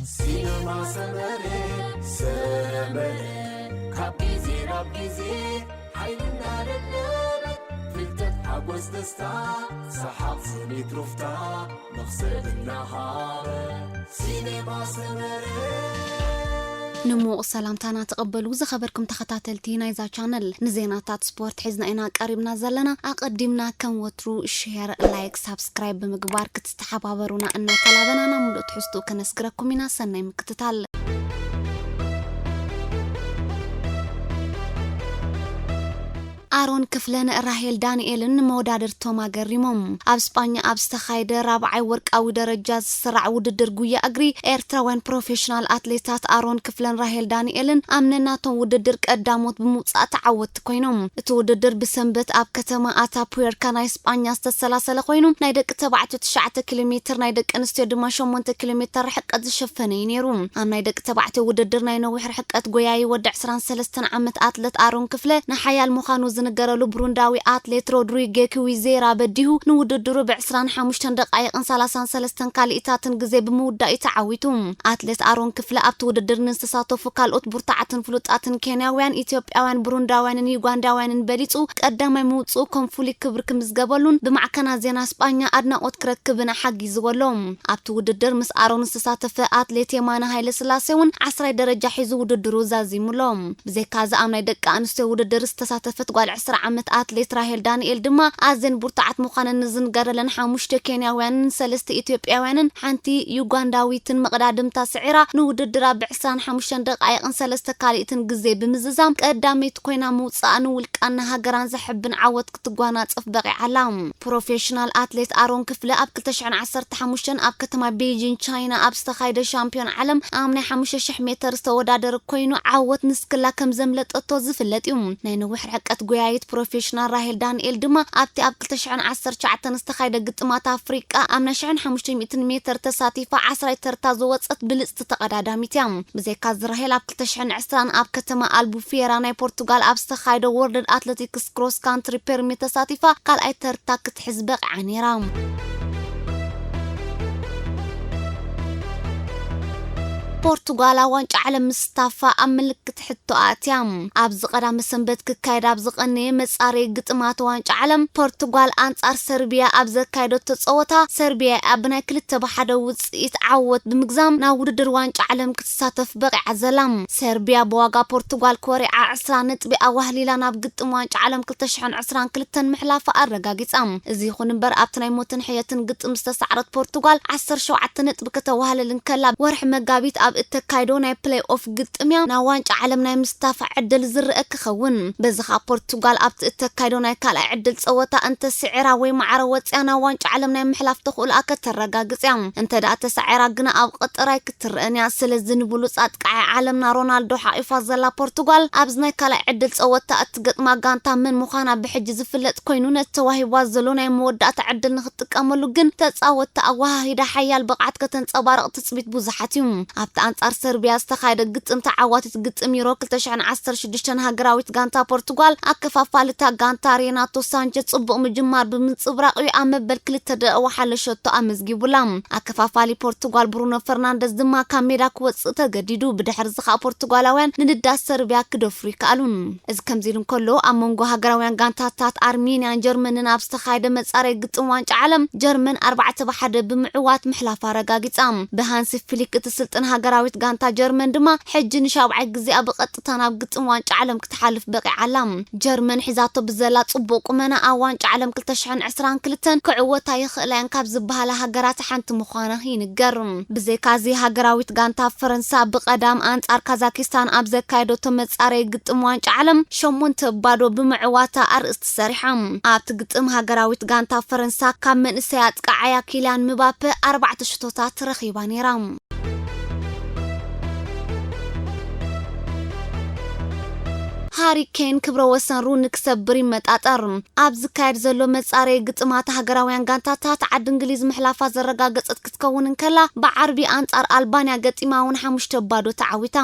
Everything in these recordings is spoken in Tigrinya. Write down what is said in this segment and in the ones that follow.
ሲነማ ሰመረ፣ ሰመረ፣ ካብ ግዜ ናብ ግዜ ሓይልና ደለበ፣ ፍልጠት፣ ሓጎስ፣ ደስታ፣ ሰሓቕ፣ ስኒት፣ ሩፍታ፣ መኽሰብ እናሃበ፣ ሲነማ ሰመረ። ንምዉቕ ሰላምታና ተቐበሉ። ዝኸበርኩም ተኸታተልቲ ናይዛ ቻነል፣ ንዜናታት ስፖርት ሒዝና ኢና ቀሪብና ዘለና። ኣቐዲምና ከም ወትሩ ሼር፣ ላይክ፣ ሳብስክራይብ ብምግባር ክትተሓባበሩና እናተላበና ናብ ሙሉእ ትሕዝትኡ ከነስግረኩም ኢና። ሰናይ ምክትታል። ኣሮን ክፍለን ራሄል ዳንኤልን ንመወዳድርቶም ኣገሪሞም። ኣብ ስጳኛ ኣብ ዝተኻየደ ራብዓይ ወርቃዊ ደረጃ ዝስራዕ ውድድር ጉያ እግሪ፣ ኤርትራውያን ፕሮፌሽናል ኣትሌታት ኣሮን ክፍለን ራሄል ዳንኤልን ኣብ ነናቶም ውድድር ቀዳሞት ብምውጻእ ተዓወትቲ ኮይኖም። እቲ ውድድር ብሰንበት ኣብ ከተማ ኣታፑየርካ ናይ ስጳኛ ዝተሰላሰለ ኮይኑ፣ ናይ ደቂ ተባዕትዮ ትሽዓተ ኪሎ ሜትር፣ ናይ ደቂ ኣንስትዮ ድማ ሸሞንተ ኪሎ ሜትር ርሕቀት ዝሸፈነ እዩ ነይሩ። ኣብ ናይ ደቂ ተባዕትዮ ውድድር፣ ናይ ነዊሕ ርሕቀት ጎያዪ ወዲ ዕስራን ሰለስተን ዓመት ኣትለት ኣሮን ክፍለ ንሓያል ምዃኑ ዝንገረሉ ብሩንዳዊ ኣትሌት ሮድሪጌ ክዊዜራ በዲሁ ንውድድሩ ብዕስራን ሓሙሽተን ደቃይቕን ሰላሳን ሰለስተን ካልኢታትን ግዜ ብምውዳእ እዩ ተዓዊቱ። ኣትሌት ኣሮን ክፍለ ኣብቲ ውድድር ንዝተሳተፉ ካልኦት ብርቱዓትን ፍሉጣትን ኬንያውያን፣ ኢትዮጵያውያን፣ ብሩንዳውያንን ዩጋንዳውያንን በሊጹ ቀዳማይ ምውጽኡ ከም ፍሉይ ክብሪ ክምዝገበሉን ብማዕከናት ዜና ስጳኛ ኣድናቖት ክረክብን ሓጊዝዎ ኣሎ። ኣብቲ ውድድር ምስ ኣሮን ዝተሳተፈ ኣትሌት የማነ ሃይለስላሴ እውን ዓስራይ ደረጃ ሒዙ ውድድሩ ዛዚሙ ኣሎ። ብዘይካዚ ኣብ ናይ ደቂ ኣንስትዮ ውድድር ዝተሳተፈት ጓል ዕስራ ዓመት ኣትሌት ራሄል ዳንኤል ድማ ኣዝየን ብርቱዓት ምዃነን ንዝንገረለን ሓሙሽተ ኬንያውያንን ሰለስተ ኢትዮጵያውያንን ሓንቲ ዩጋንዳዊትን መቕዳድምታ ስዒራ ንውድድራ ብዕስራን ሓሙሽተን ደቃይቕን ሰለስተ ካልኢትን ግዜ ብምዝዛም ቀዳመይቲ ኮይና ምውጻኣ ንውልቃን ንሃገራን ዘሐብን ዓወት ክትጓናጸፍ በቒዓ ኣላ። ፕሮፌሽናል ኣትሌት ኣሮን ክፍለ ኣብ ክልተ ሽሕን ዓሰርተ ሓሙሽተን ኣብ ከተማ ቤጂን ቻይና ኣብ ዝተኻየደ ሻምፒዮን ዓለም ኣብ ናይ ሓሙሽተ ሽሕ ሜተር ዝተወዳደረ ኮይኑ ዓወት ንስክላ ከም ዘምለጠቶ ዝፍለጥ እዩ። ናይ ነዊሕ ርሕቀት ጎያይት ፕሮፌሽናል ራሄል ዳንኤል ድማ ኣብቲ ኣብ ክልተ ሽሕን ዓሰርተ ትሽዓተን ዝተኻየደ ግጥማት ኣፍሪቃ ኣብ ናይ ሽሕን ሓሙሽተ ሚእትን ሜተር ተሳቲፋ ዓስራይ ተርታ ዝወጸት ብልጽቲ ተቐዳዳሚት እያ። ብዘይካዚ ራሄል ኣብ ክልተ ሽሕን ዕስራን ኣብ ከተማ ኣልቡፌራ ናይ ፖርቱጋል ኣብ ዝተኻየደ ወርልድ ኣትሌቲክስ ክሮስ ካንትሪ ፐርሚት ተሳቲፋ ካልኣይ ተርታ ክትሕዝ በቒዓ ነይራ። ፖርቱጋል ኣብ ዋንጫ ዓለም ምስታፋ ኣብ ምልክት ሕቶ ኣትያ። ኣብዚ ቀዳመ ሰንበት ክካየድ ኣብ ዝቐነየ መጻረዪ ግጥማት ዋንጫ ዓለም፣ ፖርቱጋል ኣንጻር ሰርቢያ ኣብ ዘካየደቶ ጸወታ፣ ሰርቢያ ኣብ ናይ ክልተ ብሓደ ውጽኢት ዓወት ብምግዛም ናብ ውድድር ዋንጫ ዓለም ክትሳተፍ በቒዓ ዘላ። ሰርቢያ ብዋጋ ፖርቱጋል ኮሪዓ ዕስራ ነጥቢ ኣዋህሊላ ናብ ግጥም ዋንጫ ዓለም ክልተ ሽሕን ዕስራን ክልተን ምሕላፋ ኣረጋጊጻ። እዚ ይኹን እምበር፣ ኣብቲ ናይ ሞትን ሕየትን ግጥም ዝተሳዕረት ፖርቱጋል ዓሰርተ ሸውዓተ ነጥቢ ከተዋህልል እንከላ፣ ወርሒ መጋቢት ኣብ እተካይዶ ናይ ፕሌይ ኦፍ ግጥም እያ ናብ ዋንጫ ዓለም ናይ ምስታፍ ዕድል ዝረኣ ክኸውን። በዚ ኸኣ ፖርቱጋል ኣብቲ እተካይዶ ናይ ካልኣይ ዕድል ጸወታ እንተስዒራ ወይ ማዕረ ወጺኣ ናብ ዋንጫ ዓለም ናይ ምሕላፍ ተኽእሎኣ ከተረጋግጽ እያ። እንተ ደኣ ተሳዒራ ግና ኣብ ቀጠር ኣይክትረኣን እያ። ስለዚ ንብሉጽ ኣጥቃዓይ ዓለምና ሮናልዶ ሓቒፋ ዘላ ፖርቱጋል ኣብዚ ናይ ካልኣይ ዕድል ጸወታ እትገጥማ ጋንታ መን ምዃና ብሕጂ ዝፍለጥ ኮይኑ፣ ነቲ ተዋሂብዋ ዘሎ ናይ መወዳእታ ዕድል ንኽትጥቀመሉ ግን ተጻወትቲ ኣወሃሂዳ ሓያል ብቕዓት ከተንጸባርቕ ትጽቢት ብዙሓት እዩ። ኣብቲ ኣንጻር ሰርቢያ ዝተኻየደ ግጥም ተዓዋቲት ግጥም ዩሮ ክልተ ሽሕን ዓሰርተ ሽዱሽተን ሃገራዊት ጋንታ ፖርቱጋል ኣከፋፋሊታ ጋንታ ሬናቶ ሳንቸዝ ጽቡቕ ምጅማር ብምንጽብራቕ እዩ ኣብ መበል ክልተ ደቂቕ ወሓለ ሸቶ ኣመዝጊቡላ። ኣከፋፋሊ ፖርቱጋል ብሩኖ ፈርናንደዝ ድማ ካብ ሜዳ ክወጽእ ተገዲዱ። ብድሕሪ እዚ ኸኣ ፖርቱጋላውያን ንንዳት ሰርቢያ ክደፍሩ ይከኣሉን። እዚ ከምዚ ኢሉ እንከሎ፣ ኣብ መንጎ ሃገራውያን ጋንታታት ኣርሜንያን ጀርመንን ኣብ ዝተኻየደ መጻረይ ግጥም ዋንጫ ዓለም፣ ጀርመን ኣርባዕተ ብሓደ ብምዕዋት ምሕላፋ ኣረጋጊጻ። ብሃንሲ ፍሊክ እትስልጥን ሃገራዊት ጋንታ ጀርመን ድማ፣ ሕጂ ንሻብዓይ ግዜኣ ብቐጥታ ናብ ግጥም ዋንጫ ዓለም ክትሓልፍ በቒዓ ኣላ። ጀርመን ሒዛቶ ብዘላ ጽቡቕ ቁመና ኣብ ዋንጫ ዓለም ክልተ ሽሕን ዕስራን ክልተን ክዕወታ ይኽእላ እየን ካብ ዝበሃላ ሃገራት ሓንቲ ምዃና ይንገር። ብዘይካዚ፣ ሃገራዊት ጋንታ ፈረንሳ ብቐዳም ኣንጻር ካዛኪስታን ኣብ ዘካየደቶ መጻረይ ግጥም ዋንጫ ዓለም ሸሞንተ ባዶ ብምዕዋታ ኣርእስቲ ሰሪሓ። ኣብቲ ግጥም፣ ሃገራዊት ጋንታ ፈረንሳ ካብ መንእሰይ ኣጥቃዓያ ኪልያን ምባፐ ኣርባዕተ ሽቶታት ረኺባ ነይራ። ሃሪ ኬን ክብረ ወሰን ሩኒ ክሰብር ይመጣጠር። ኣብ ዝካየድ ዘሎ መጻረዪ ግጥማት፣ ሃገራውያን ጋንታታት ዓዲ እንግሊዝ ምሕላፋ ዘረጋገጸት ክትከውን እንከላ፣ ብዓርቢ ኣንጻር ኣልባንያ ገጢማ እውን ሓሙሽተ ባዶ ተዓዊታ።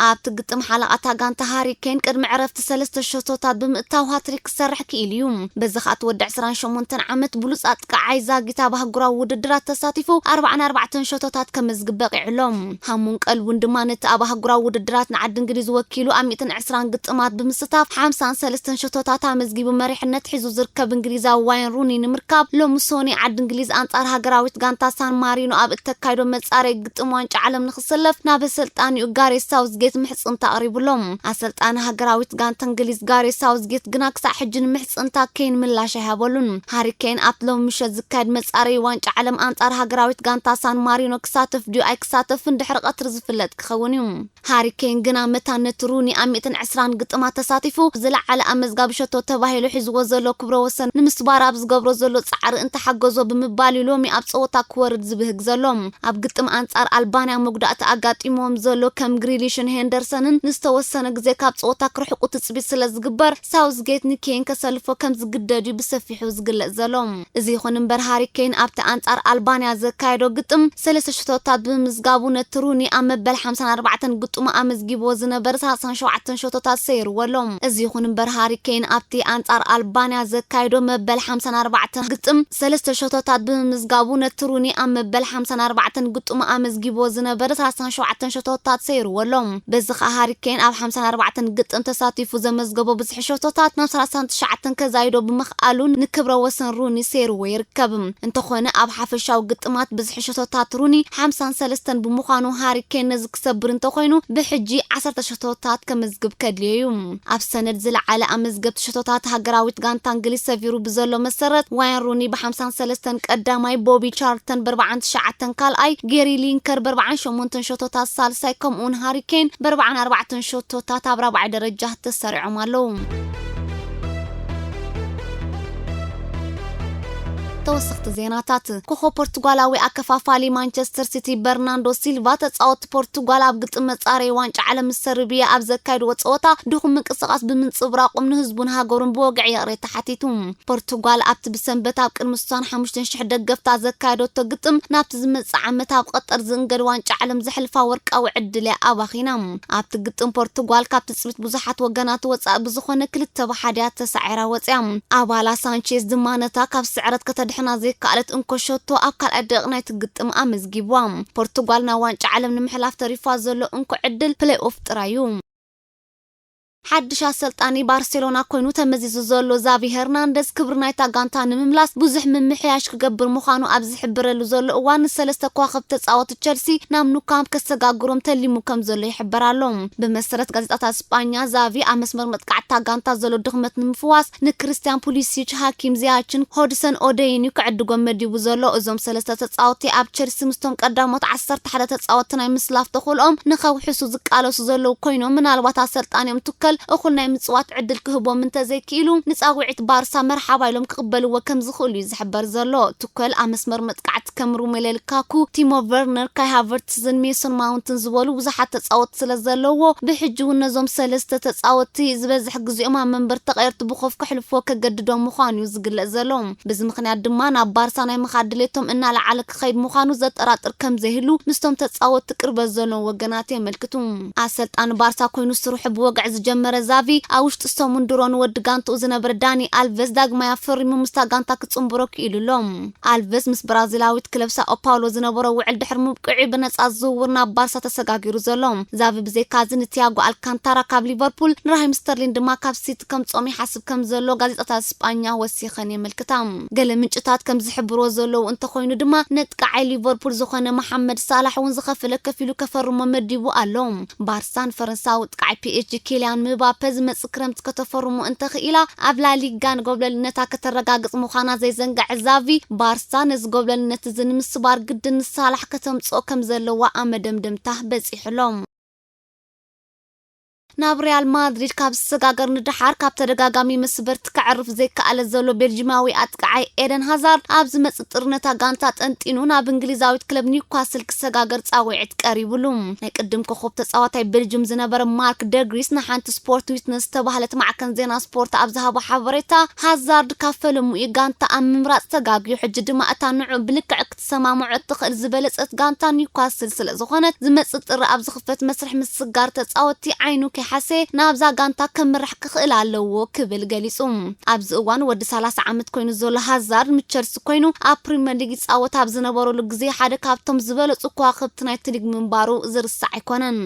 ኣብቲ ግጥም ሓለቓ እታ ጋንታ ሃሪ ኬን ቅድሚ ዕረፍቲ ሰለስተ ሸቶታት ብምእታው ሃትሪክ ክሰርሕ ክኢሉ እዩ። በዚ ከኣ እቲ ወዲ ዕስራን ሸሞንተን ዓመት ብሉጽ ኣጥቃዓይ ዛጊት ኣብ ኣህጉራዊ ውድድራት ተሳቲፉ ኣርባዓን ኣርባዕተን ሸቶታት ከመዝግብ በቒዑ ኣሎ። ሃሙን ቀልቡን ድማ ነቲ ኣብ ኣህጉራዊ ውድድራት ንዓዲ እንግሊዝ ወኪሉ ኣብ ሚእትን ዕስራን ግጥማት ብምስታፍ ሓምሳን ሰለስተን ሸቶታት ኣመዝጊቡ መሪሕነት ሒዙ ዝርከብ እንግሊዛዊ ዋይን ሩኒ ንምርካብ ሎሚ ሶኒ ዓዲ እንግሊዝ ኣንጻር ሃገራዊት ጋንታ ሳን ማሪኖ ኣብ እተካይዶ መጻረይ ግጥም ዋንጫ ዓለም ንክሰለፍ ናብ ኣሰልጣኒኡ ጋሬት ሳውዝጌት ምሕጽንታ ኣቕሪቡሎም። ኣሰልጣኒ ሃገራዊት ጋንታ እንግሊዝ ጋሬት ሳውዝጌት ግና ክሳዕ ሕጂ ንምሕጽንታ ኬን ምላሽ ኣይሃበሉን። ሃሪ ኬን ኣብቲ ሎሚ ምሸት ዝካየድ መጻረይ ዋንጫ ዓለም ኣንጻር ሃገራዊት ጋንታ ሳን ማሪኖ ክሳተፍ ድዩ ኣይክሳተፍን ድሕሪ ቀትሪ ዝፍለጥ ክኸውን እዩ። ሃሪ ኬን ግና መታን ነቲ ሩኒ ኣብ ሚእትን ዕስራን ግጥማት ተሳቲፉ ዝለዓለ ኣመዝጋቢ ሸቶ ተባሂሉ ሒዝዎ ዘሎ ክብረ ወሰን ንምስባር ኣብ ዝገብሮ ዘሎ ጻዕሪ እንተሓገዞ ብምባል እዩ ሎሚ ኣብ ጸወታ ክወርድ ዝብህግ ዘሎ። ኣብ ግጥም ኣንጻር ኣልባንያ መጉዳእቲ ኣጋጢሞም ዘሎ ከም ግሪሊሽን ሄንደርሰንን ንዝተወሰነ ግዜ ካብ ጸወታ ክርሕቁ ትጽቢት ስለ ዝግበር፣ ሳውዝጌት ንኬን ከሰልፎ ከም ዝግደድ እዩ ብሰፊሑ ዝግለጽ ዘሎ። እዚ ይኹን እምበር፣ ሃሪ ኬን ኣብቲ ኣንጻር ኣልባንያ ዘካየዶ ግጥም ሰለስተ ሸቶታት ብምምዝጋቡ፣ ነቲ ሩኒ ኣብ መበል ሓምሳን ኣርባዕተን ግጥሙ ኣመዝጊብዎ ዝነበረ ሰላሳን ሸውዓተን ሸቶታት ሰይርዎ ኣሎ። እዚ ይኹን እምበር፣ ሃሪ ኬን ኣብቲ ኣንጻር ኣልባንያ ዘካየዶ መበል ሓምሳን ኣርባዕተን ግጥም ሰለስተ ሸቶታት ብምምዝጋቡ፣ ነቲ ሩኒ ኣብ መበል ሓምሳን ኣርባዕተን ግጥሙ ኣመዝጊብዎ ዝነበረ ሰላሳን ሸውዓተን ሸቶታት ሰይርዎ ኣሎ። በዚ ከኣ ሃሪ ኬን ኣብ ሓምሳን ኣርባዕተን ግጥም ተሳቲፉ ዘመዝገቦ ብዝሒ ሸቶታት ናብ ሰላሳን ትሽዓተን ከዛይዶ ብምኽኣሉ፣ ንክብረ ወሰን ሩኒ ሰይርዎ ይርከብ። እንተኾነ፣ ኣብ ሓፈሻዊ ግጥማት ብዝሒ ሸቶታት ሩኒ ሓምሳን ሰለስተን ብምዃኑ፣ ሃሪ ኬን ነዚ ክሰብር እንተኾይኑ፣ ብሕጂ ዓሰርተ ሸቶታት ከመዝግብ ከድልዮ እዩ። ኣብ ሰነድ ዝለዓለ ኣመዝገብቲ ሸቶታት ሃገራዊት ጋንታ እንግሊዝ ሰፊሩ ብዘሎ መሰረት፣ ዋይን ሩኒ ብሓምሳን ሰለስተን ቀዳማይ፣ ቦቢ ቻርተን ብኣርባዓን ትሽዓተን ካልኣይ፣ ጌሪ ሊንከር ብኣርባዓን ሸሞንተን ሸቶታት ሳልሳይ፣ ከምኡውን ሃሪ ኬን ብኣርባዓን ኣርባዕተን ሸቶታት ኣብ ራብዓይ ደረጃ ተሰሪዖም ኣለዉ። ተወሰኽቲ ዜናታት። ኮኾብ ፖርቱጋላዊ ኣከፋፋሊ ማንቸስተር ሲቲ በርናንዶ ሲልቫ፣ ተጻወትቲ ፖርቱጋል ኣብ ግጥም መጻረዪ ዋንጫ ዓለም ምስ ሰርቢያ ኣብ ዘካየድዎ ጸወታ ድኹም ምንቅስቓስ ብምንጽብራቖም ንህዝቡን ሃገሩን ብወግዒ ይቕሬታ ሓቲቱ። ፖርቱጋል ኣብቲ ብሰንበት ኣብ ቅድሚ ስሳን ሓሙሽተን ሽሕ ደገፍታ ዘካየደቶ ግጥም፣ ናብቲ ዝመጽእ ዓመት ኣብ ቀጠር ዝእንገድ ዋንጫ ዓለም ዘሕልፋ ወርቃዊ ዕድል እያ ኣባኺና። ኣብቲ ግጥም ፖርቱጋል ካብ ትጽቢት ብዙሓት ወገናት ወጻኢ ብዝኾነ ክልተ ብሓደ እያ ተሳዒራ ወጽያ። ኣባላ ሳንቼዝ ድማ ነታ ካብ ስዕረት ከተድሕና ዘይከኣለት እንኮ ሸቶ ኣብ ካልኣይ ደቂቕ ናይቲ ግጥም ኣመዝጊብዋ። ፖርቱጋል ናብ ዋንጫ ዓለም ንምሕላፍ ተሪፋ ዘሎ እንኮ ዕድል ፕሌይ ኦፍ ጥራይ እዩ። ሓድሽ ኣሰልጣኒ ባርሴሎና ኮይኑ ተመዚዙ ዘሎ ዛቪ ሄርናንደዝ፣ ክብሪ ናይታ ጋንታ ንምምላስ ብዙሕ ምምሕያሽ ክገብር ምዃኑ ኣብ ዝሕብረሉ ዘሎ እዋን፣ ንሰለስተ ከዋኽብቲ ተጻወቲ ቸልሲ ናብ ኑካምፕ ከሰጋግሮም ተሊሙ ከም ዘሎ ይሕበር ኣሎ። ብመሰረት ጋዜጣታት ስጳኛ፣ ዛቪ ኣብ መስመር መጥቃዕታ ጋንታ ዘሎ ድኽመት ንምፍዋስ ንክሪስቲያን ፑሊሲች፣ ሃኪም ዚያችን ሆድሰን ኦደይን እዩ ክዕድጎም መዲቡ ዘሎ። እዞም ሰለስተ ተጻወቲ ኣብ ቸልሲ ምስቶም ቀዳሞት ዓሰርተ ሓደ ተጻወቲ ናይ ምስላፍ ተኽእሎኦም ንኸውሕሱ ዝቃለሱ ዘለዉ ኮይኖም፣ ምናልባት ኣሰልጣኒኦም ቱከል እኹል ናይ ምጽዋት ዕድል ክህቦም እንተዘይክኢሉ፣ ንጻውዒት ባርሳ መርሓባ ኢሎም ክቕበልዎ ከም ዝኽእሉ እዩ ዝሕበር ዘሎ። ቱከል ኣብ መስመር መጥቃዕቲ ከም ሮሜሉ ሉካኩ፣ ቲሞ ቨርነር፣ ካይ ሃቨርትዝን ሜሶን ማውንትን ዝበሉ ብዙሓት ተጻወትቲ ስለ ዘለውዎ፣ ብሕጂ እውን ነዞም ሰለስተ ተጻወትቲ ዝበዝሕ ግዜኦም ኣብ መንበር ተቐየርቲ ብኾፍ ከሕልፍዎ ከገድዶም ምዃኑ እዩ ዝግለጽ ዘሎ። በዚ ምኽንያት ድማ ናብ ባርሳ ናይ ምኻድ ድሌቶም እናለዓለ ክኸይድ ምዃኑ ዘጠራጥር ከም ዘይህሉ ምስቶም ተጻወትቲ ቅርበት ዘለዎም ወገናት የመልክቱ። ኣሰልጣኒ ባርሳ ኮይኑ ስርሑ ብወግዒ ዝጀመረ ዛቪ፣ ኣብ ውሽጢ ሰሙን ድሮ ንወዲ ጋንትኡ ዝነበረ ዳኒ ኣልቨስ ዳግማይ ኣፈሪሙ ምስታ ጋንታ ክጽንብሮ ክኢሉ ኣሎ። ኣልቨስ ምስ ብራዚላዊት ክለብ ሳኦ ፓውሎ ዝነበሮ ውዕል ድሕሪ ምብቅዑ፣ ብነጻ ዝውውር ናብ ባርሳ ተሰጋጊሩ ዘሎ። ዛቪ ብዘይካዚ ንቲያጎ ኣልካንታራ ካብ ሊቨርፑል፣ ንራሂም ስተርሊን ድማ ካብ ሲቲ ከምጽኦም ይሓስብ ከም ዘሎ ጋዜጣታት ስጳኛ ወሲኸን የመልክታ። ገለ ምንጭታት ከም ዝሕብርዎ ዘለዉ እንተኾይኑ ድማ፣ ነጥቃዓይ ሊቨርፑል ዝኾነ መሓመድ ሳላሕ እውን ዝኸፈለ ከፊሉ ከፈርሞ መዲቡ ኣሎ። ባርሳ ንፈረንሳዊ ጥቃዓይ ፒ ኤስ ጂ ኪልያን ምባፐ ዝመጽእ ክረምቲ ከተፈርሞ እንተኽኢላ፣ ኣብ ላሊጋ ንጎብለልነታ ከተረጋግጽ ምዃና ዘይዘንግዐ ዛቪ፣ ባርሳ ነዚ ጎብለልነት እዚ ንምስባር ግድን ንሳላሕ ከተምጽኦ ከም ዘለዋ ኣብ መደምደምታ በጺሑ ኣሎ። ናብ ሪያል ማድሪድ ካብ ዝሰጋገር ንደሓር ካብ ተደጋጋሚ መስበርቲ ከዕርፍ ዘይከኣለ ዘሎ ቤልጂማዊ ኣጥቃዓይ ኤደን ሃዛርድ ኣብ ዝመጽእ ጥሪ ነታ ጋንታ ጠንጢኑ ናብ እንግሊዛዊት ክለብ ኒውካስል ክሰጋገር ጻውዒት ቀሪቡሉ። ናይ ቅድም ኮኾብ ተጻዋታይ ቤልጅም ዝነበረ ማርክ ደግሪስ ንሓንቲ ስፖርት ዊትነስ ዝተባህለት ማዕከን ዜና ስፖርት ኣብ ዝሃቦ ሓበሬታ፣ ሃዛርድ ካብ ፈለሙኡ ጋንታ ኣብ ምምራጽ ተጋግዩ፣ ሕጂ ድማ እታ ንዑ ብልክዕ ክትሰማምዖ እትኽእል ዝበለጸት ጋንታ ኒውካስል ስለ ዝኾነት፣ ዝመጽእ ጥሪ ኣብ ዝኽፈት መስርሕ ምስጋር ተጻወትቲ ዓይኑ ከይሓሰየ ናብዛ ጋንታ ከምርሕ ክኽእል ኣለዎ ክብል ገሊጹ። ኣብዚ እዋን ወዲ ሰላሳ ዓመት ኮይኑ ዘሎ ሃዛርድ ምስ ቸልሲ ኮይኑ ኣብ ፕሪምየር ሊግ ይጻወት ኣብ ዝነበረሉ ግዜ ሓደ ካብቶም ዝበለጹ ከዋኽብቲ ናይቲ ሊግ ምንባሩ ዝርሳዕ ኣይኮነን።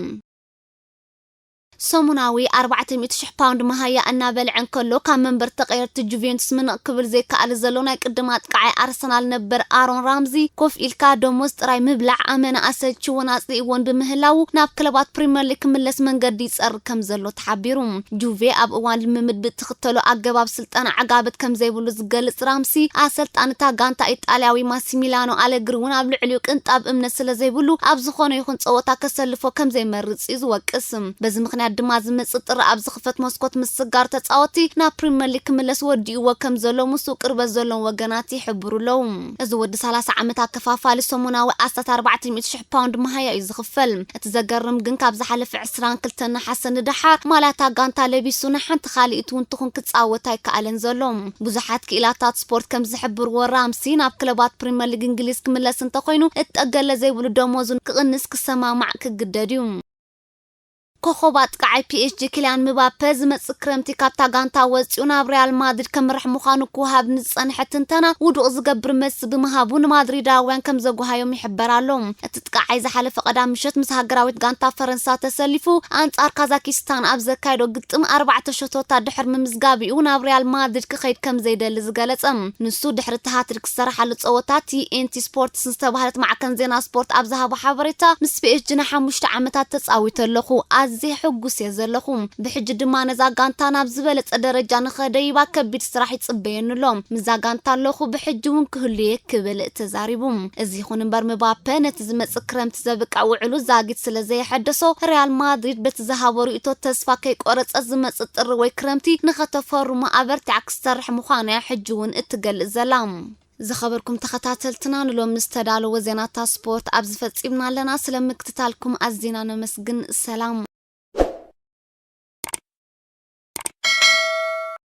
ሰሙናዊ ኣርባዕተ ሚእቲ ሽሕ ፓውንድ መሃያ እናበልዐ እንከሎ፣ ካብ መንበር ተቐየርቲ ጁቬንቱስ ምንቕ ክብል ዘይከኣል ዘሎ ናይ ቅድም ኣጥቃዓይ ኣርሰናል ነበር ኣሮን ራምዚ፣ ኮፍ ኢልካ ደሞዝ ጥራይ ምብላዕ ኣመና ኣሰልችዎን ኣጽሊእዎን ብምህላዉ፣ ናብ ክለባት ፕሪምየር ሊግ ክምለስ መንገዲ ይጸርግ ከም ዘሎ ተሓቢሩ። ጁቬ ኣብ እዋን ልምምድ ብእትኽተሎ ኣገባብ ስልጠና ዕጋበት ከም ዘይብሉ ዝገልጽ ራምሲ፣ ኣሰልጣኒ እታ ጋንታ ኢጣልያዊ ማሲሚላኖ ኣለግሪ እውን ኣብ ልዕሊኡ ቅንጣብ እምነት ስለ ዘይብሉ፣ ኣብ ዝኾነ ይኹን ጸወታ ከሰልፎ ከም ዘይመርጽ እዩ ዝወቅስ። በዚ ምኽንያት ድማ ዝመጽእ ጥሪ ኣብ ዝኽፈት መስኮት ምስጋር ተጻወቲ ናብ ፕሪምየር ሊግ ክምለስ ወዲእዎ ከም ዘሎ ምስኡ ቅርበት ዘለዎም ወገናት ይሕብሩ ኣለዉ። እዚ ወዲ ሰላሳ ዓመት ኣከፋፋሊ ሰሙናዊ ኣስታት ኣርባዕተ ሚእቲ ሽሕ ፓውንድ መሃያ እዩ ዝኽፈል። እቲ ዘገርም ግን ካብ ዝሓለፈ ዕስራን ክልተን ነሓሰ ንደሓር ማልያ እታ ጋንታ ለቢሱ ንሓንቲ ካልኢት እውን ትኹን ክጻወት ኣይከኣለን ዘሎ። ብዙሓት ክኢላታት ስፖርት ከም ዝሕብርዎ ራምሲ ናብ ክለባት ፕሪምየር ሊግ እንግሊዝ ክምለስ እንተኾይኑ እጠገለ ዘይብሉ ደሞዙን ክቕንስ ክሰማማዕ ክግደድ እዩ። ኮኾብ ኣጥቃዓይ ፒ ኤስ ጂ ኪልያን ምባፐ ዝመጽእ ክረምቲ ካብታ ጋንታ ወጺኡ ናብ ሪያል ማድሪድ ከምርሕ ምዃኑ ክወሃብ ንዝጸንሐ ትንተና ውዱቕ ዝገብር መልሲ ብምሃቡ ንማድሪዳውያን ከም ዘጓሃዮም ይሕበር ኣሎ። እቲ ጥቃዓይ ዝሓለፈ ቀዳም ምሸት ምስ ሃገራዊት ጋንታ ፈረንሳ ተሰሊፉ ኣንጻር ካዛኪስታን ኣብ ዘካየዶ ግጥም ኣርባዕተ ሸቶታት ድሕር ምምዝጋቢኡ ናብ ሪያል ማድሪድ ክኸይድ ከም ዘይደሊ ዝገለጸ። ንሱ ድሕሪ እቲ ሃትሪክ ዝሰረሓሉ ጸወታ ቲ ኤን ቲ ስፖርትስ ዝተባህለት ማዕከን ዜና ስፖርት ኣብ ዝሃቦ ሓበሬታ፣ ምስ ፒ ኤስ ጂ ንሓሙሽተ ዓመታት ተጻዊተ ኣለኹ፣ ኣዝየ ሕጉስ እየ ዘለኹ። ብሕጂ ድማ ነዛ ጋንታ ናብ ዝበለጸ ደረጃ ንኸደይባ ከቢድ ስራሕ ይጽበየኒ ኣሎ። ምስዛ ጋንታ ኣለኹ፣ ብሕጂ እውን ክህሉ እየ ክብል ተዛሪቡ። እዚ ይኹን እምበር ምባፐ ነቲ ዝመጽእ ክረምቲ ዘብቅዕ ውዕሉ ዛጊት ስለ ዘየሐደሶ፣ ሪያል ማድሪድ በቲ ዝሃቦ ርእይቶ ተስፋ ከይቆረጸ ዝመጽእ ጥሪ ወይ ክረምቲ ንኸተፈርሞ ኣበርቲዓ ክሰርሕ ምዃና እያ ሕጂ እውን እትገልጽ ዘላ። ዝኸበርኩም ተኸታተልትና ንሎም ዝተዳለወ ዜናታት ስፖርት ኣብዚ ፈጺምና ኣለና። ስለ ምክትታልኩም ኣዚና ነመስግን። ሰላም።